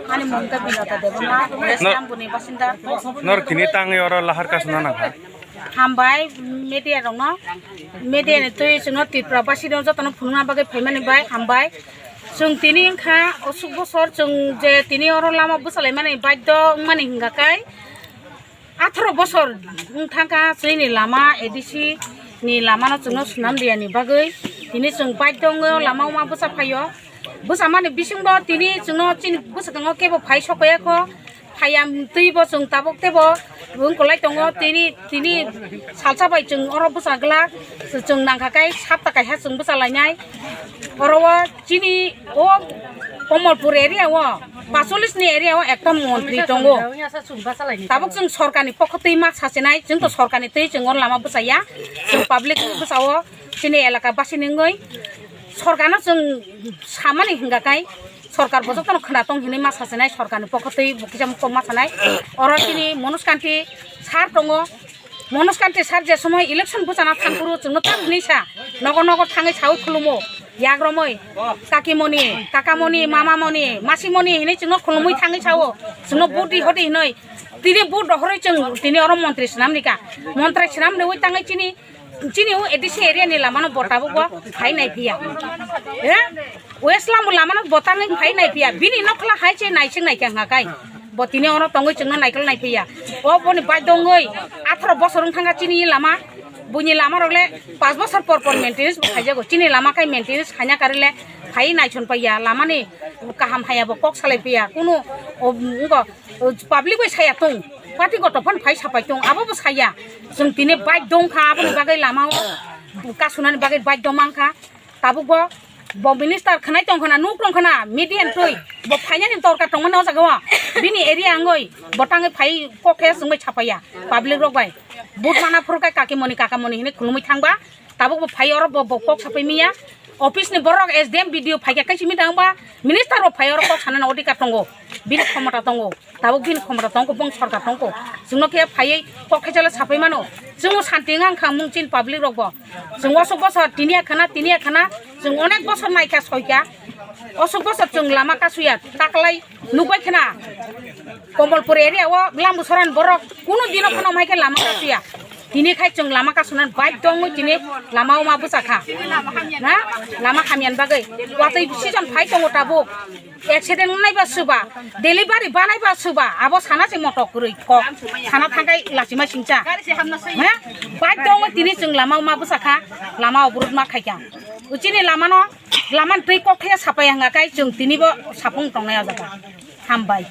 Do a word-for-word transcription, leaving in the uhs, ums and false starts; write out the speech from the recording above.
Ani mung khe Binota Debbarma, West Nor- Tambuni basinda. Nor kini tangwi oro lahar kasuna nangkha. Hambai media rokno, media ni twi chwngno Tripura basino jotono phunukna bagwi phaimani bai hambai. Chwng tini wngkha osuk bosor chwng je tini oro lama bwsalaimani baidho wngmani hwnga khe, atharo bosor wng thangkha chini lama A D C ni lamano chwngno swnam riyani bagwi tini chwng baidho wngwi o lama wngma bwsa phaio. Bwsa mani bisingbo tini chwngno chini bwskango kebo phai sokya kho, phaiya twibo chwng tabuk teibo wng kwlai tongo. Tini, tini salsa bai chwng oro bwsa glak, chwng nangkha khe sapta kaisa chwng bwsa lainai. Oro o chini o Komolpur area o, pacholis ni area o ekta montri tongo. Tabuk chwng sorkarni pokho twi ma sachinai, chwng to sorkarni twi chwng o lama bwsaya, chwng public bwsao chini elaka basini wngwi sorkarno chwng samani hwnga khe sorkar bo jotono khwna tong hinwi ma sachinai, sorkarni pokho twi bo kisa mukho ma sanai. Oro chini Manoj Kanti sir tongo, Manoj Kanti sir je somoy election bwchana thangphuru chwngno tak hinwi sa, nogo nogo thangwi sawi khulumo, yagromwi, kakimoni, kakamoni, mamamoni, masimoni hinwi chwngno khulumwi thangwi sao, chwngno vote di hodi hinwi. Tini vote rohorwi chwng tini oro montri swnam rika, montri swnam rwi tangwi chini, chini o A D C area ni lamano bo tabuk bo phai nai phiya. He? West Lambu lamano bo tangwi phai nai phiya. Bini nokla hai se naising nai khe hwnga kai. Bo tini oro tongwi chwngno naikol nai phiya. O boni baidho wngwi atharo bosor wng thangkha chini lama. Buini lama rok le panch bosor por por maintenance bo khaijago. Chini lama khai maintenance khaina kari le phai naison paiya. Lamani kaham haya bo kok salai phiya. Kunu o, wngko, o, public bai saya tong. Party koto phan phai sapai tong. Abo bo saya. Chwng tini baidho wngkha. Aboni bagwi lama o kasunani bagwi baidho mankha. Tabuk bo, bo minister khwnai tong khna, nuk tong khna, media ni twi, bo phainani dorkar tongmani o jaga o, bini area wngwi, bo tangwi phai kok khe chwngbai sapaiya, public rok bai. Vote mana phuru khe kakimoni kakamoni hinwi khulumwi thangba, tabuk bo phai oro bo, bo kok sapai miya, office ni borok S D M, B D O phai khe kaisa meeting wngba, minister rok phai oro kok sanani odhikar tongo, bini khomota tongo. Tabuk bini khomra tongkho, bong sorkar tongkho. Chwngno khe phaiwi kok khe chalo sapai mano. Chwngno santi wngkha mung chin public rokbo. Chwng osuk bosor tiniya khana, tiniya khana. Chwng onek bosor naikha soikha. Osuk bosor chwng lama kasuya. Taklai nukbai khana. Komolpur area o Lambusoran borok kunu dino phano mai khe lama kasuya. Tini khai chwng lama kasunani baidho wngwi tini lama o ma bwchakha. Na? Lama hamyani bagwi. Watwi season phai tongo tabuk. Accident wngnai ba suba, delivery banai ba suba, abo sana se motok kwrwi kok. Sana thangkai lachima singcha. He? Baidho wngwi tini chwng lama o ma bwchakha, lama obrot ma khaikha. Uchini lamano, lamani twi kok thaya sapai hwnga kai chwng tini bo sapung tongnai o jaga. Hambai.